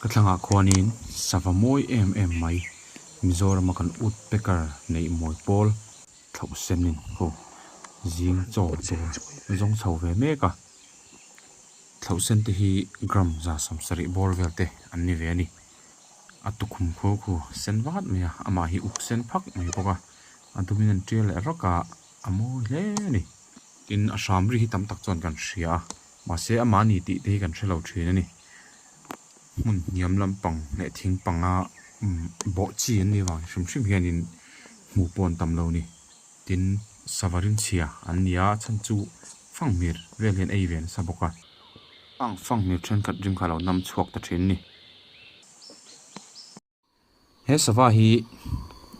Ka thlangah khuanin sava mawi em em mai Mizorama kan woodpecker neih mawi pawl thlauh senin khu zing chaw tur zawng chho ve mek a thlauh sen te hi gram za sawmsarih bawr vel te an ni ve a ni a tukhum khu khu sen vat mai a amah hi uk sen phak mai bawk a a dumin an tial leh rawk a a mawi hle a ni. Tin a hram ri hi tam tak chuan kan hria a mahse amahni tih te hi kan hrelo thin a ni. Hmun hniam lampang leh thing panga bawh chi an nih vang hrim hrim hianin hmuh pawh an tam lo a ni. Tin sava rinchhia an ni a chhan chu fanghmir vel hian ei ve nasa bawk a. Ang fanghmir thenkhat rim kha a lo nam chhuak ta thin a ni. He sava hi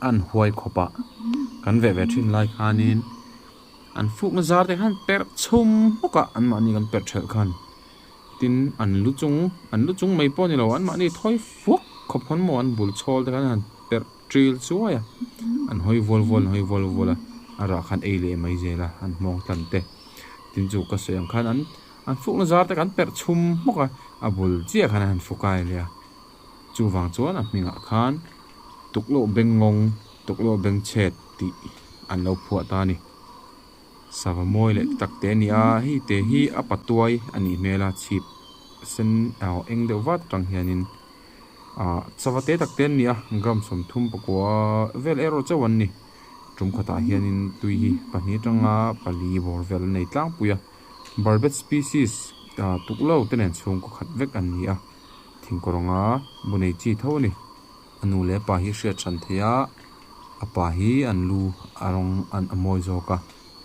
an huai khawp a kan veh ve thin lai khanin an fukna zar te khan perh chhum hmawk a anmahni kan perh thelh khan tin an lu chung an lu chung mai pawh a ni lo anmahni thawi fuak khawp khan maw an bul chhawl te khan an han perh ṭil chuai a an hawi vual vual an hawi vual vual a a rah khan ei leh mai zel a an hmawng tlan te tin chu ka sawi ang khan an an fukna zar te khan perh chhum hmawk a a bul chiah khan an han fukai leh a. Chuvang chuan a hmingah khan Tukloh Bengngawng, Tukloh Bengchhet tih an lo phuah ta a ni. Sava mawi leh tak te a ni a, hei te hi a patuai a nih hmel a, chhip sen aw eng deuh vat atang hianin ah sava te tak te an ni a, gram 30 pakua vel erawh chauh an ni. Tum khatah hianin tui hi pahnih atanga pali bawr vel an nei tlangpui a, barbet species ah tuklo te nen chhungkaw khat vek an ni a. Thingkawrawnga bu nei chi tho a ni. A nu leh a pa hi hriat hran theih a, a pa hi an lu a rawng an a mawi zawk a,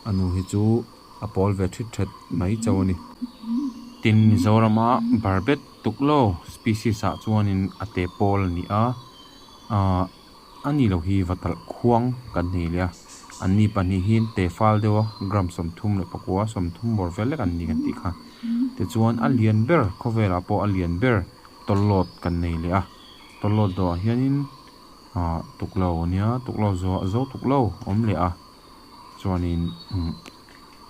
a nu hi chu a pawl ve thit thet mai chauh a ni. Tin, Mizorama barbet tuklo species ah chuanin a te pawl a ni a, ahh a ni lo hi vatalh khuang kan nei leh a, anni pahnih hi te fal deuh a gram 34 30 bawr vel lek an ni kan tih kha. Tichuan a lian ber khawvelah pawh a lian ber tawlawt kan nei leh a tawlawt dawhah hianin ah tuklo a nia tuklo zawh zo tuklo awm leh a chuanin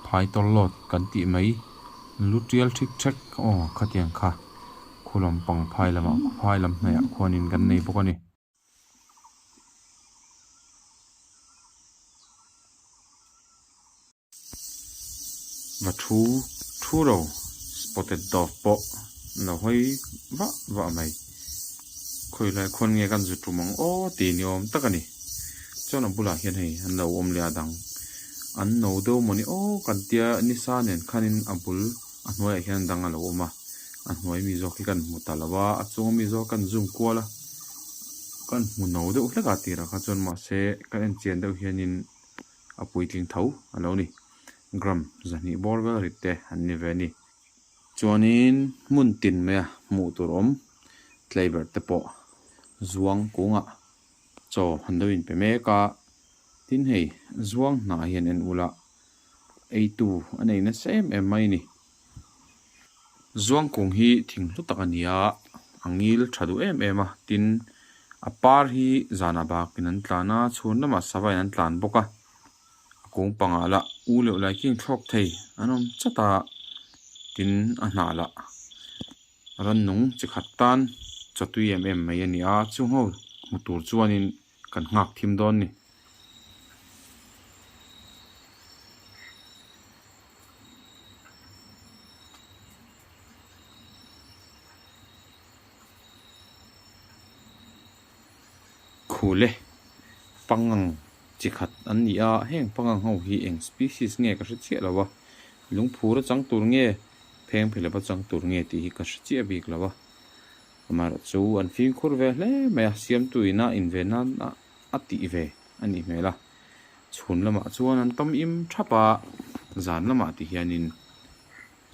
phai tawlawt kan tih mai lu tial thik thek aw khatiang kha khu lampang phai lamah phai lam hnaihah khuanin kan nei bawk a ni. Va thu thu lo spotted dove pawh an lo hawi vah vah mai khawi lai khawn nge kan zu tum ang aw tih ni awm tak a ni chuan a bulah hian hei an lo awm leh a dang an no deuh mawni aw kan tia nisa nen khanin a bul a hnuaiah hian dang a lo awm a a hnuai mi zawk hi kan hmu ta lo a a chunga mi zawk kan zoom kual a kan hmu no deuh hlek a tirah kha chuan mahse kan en chian deuh hianin. a puitling tho a lo ni. Gram 200 bawr vel rit te an ni ve a ni. Chuanin hmun tin maia hmuh tur awm tlaiberh te pawh zuang kungah chaw an lo inpe mek a. Tin hei zuang hnah hian en ula eitu a nei nasa em em mai a ni. Zuang kung hi thing hlu tak a ni a, a ngil tha duh em em a, tin a par hi zanah bakin an tlan a, chhun lamah sava in an tlan bawk a, a kung pangah lah u leuh lai khi thlawk thei an awm chat a, tin a hnah lah rannung chi khat tan chaw tui em em mai a ni a, chung ho hmu tur chuanin kan nghak thim dawn a ni. Khule pangang chi khat an ni a heng pangang ho hi eng species nge ka hre chiah lo a lungphur a chang tur nge pheng phelep a chang tur nge tih hi ka hre chiah bik lo a amaherawhchu an fimkhur ve hle mai a siamtu ina inve nan a a tih ve a nih hmel a chhun lamah chuan an tawm im thap a zan lamah ti hianin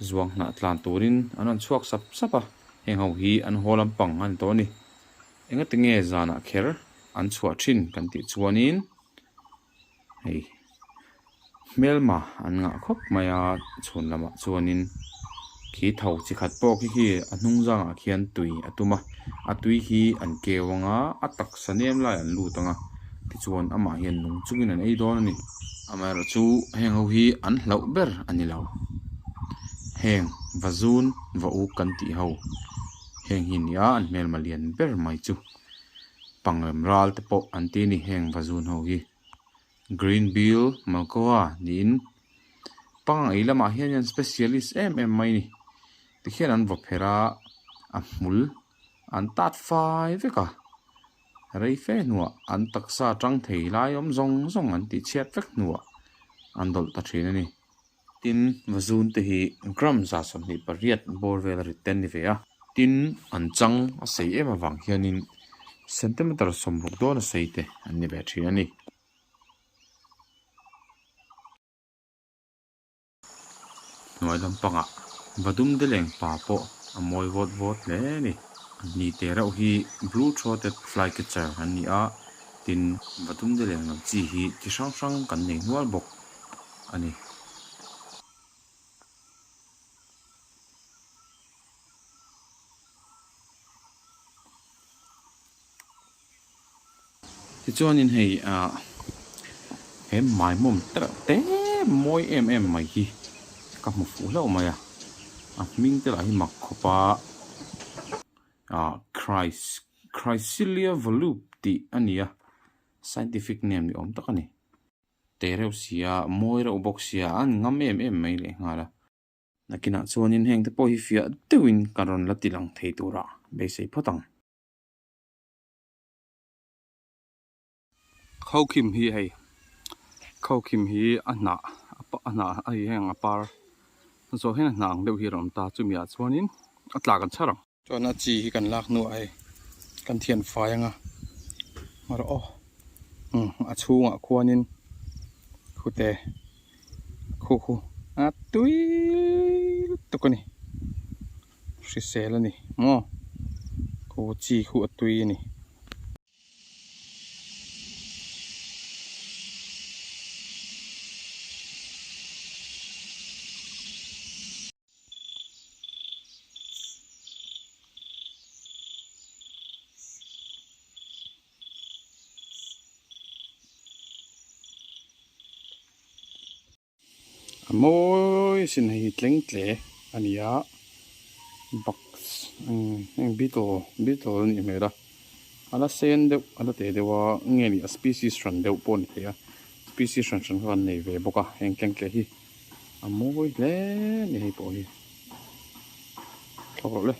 zuang hnah tlan turin an rawn chhuak sap sap a heng ho hi an haw lampang a ni tawh a ni engati nge zanah kher an chhuah thin kan tih chuanin hei hmelma an ngah khawp mai a chhun lamah chuanin khi tho chi khat pawh khi khi a hnung zangah khian tui a tum a a tui hi an keu ang a a taksa nem lai an lut ang a tichuan amah hian nung chungin an ei dawn a ni amaherawhchu heng ho hi an hlauh ber a ni lo heng va zun va uk kan tih ho. Heng hi nia an hmelma lian ber mai chu pangrem ral te pawh an ti a ni heng vazun ho hi. Green bill Malkoha niin pangang ei lamah hian an specialist em em mai a ni. Tikhian an vaw pherh a, a hmul an tat fai vek a, rei fe hnuah an taksa tang thei lai awm zawng zawng an tih chhiat vek hnuah an dawlh ta thin a ni. Tin, vazun te hi gram 128 bawr vel a rit te an ni ve a. Tin, an chang a sei em avang hianin centimeter 60 dawn a sei te an ni ve thin a ni. Hnuai lampangah vadum deleng pa pawh a mawi vawt vawt hle a ni. Ni te reuh hi blue throated flycatcher an ni a, tin vadum deleng lam chi hi chi hrang hrang kan nei nual bawk a ni. Tichuanin hei ah he maimawm tereuh te mawi em em mai hi ka hmu fuh hlauh mai a, a hming te lah hi mak khawp a ah Christ Chrysilia volupe tih a ni a, scientific name ni awm tak a ni. Te reuh sia mawi reuh bawk sia a an ngam em em mai leh nghal a. Nakinah chuanin heng te pawh hi fiah deuhin ka rawn la ti lang thei turah beisei phawt ang. Khaukhim hi hei khaukhim hi a hnah a hnah a hei heng a par zawh hian a hnah ang deuh hi a rawn awm ta chumi ah chuanin a tla kan chhar ang. Chuan a chi hi kan lak hnuah hei kan thian fai ang a erawh aw umm a chhungah khuanin khute khu khu a tui lutuk a ni hrisel a ni maw khu chi khu a tui a ni. A mawi sin hei hi tleng tle a ni a bugs heng beetle beetle a nih hmel a a la sen deuh a la teh deuh a nge ni a species hran deuh pawh a ni thei a species hran hran kha an nei ve bawk a heng tleng tle hi a mawi hle a ni hei pawh hi thlawk loh le.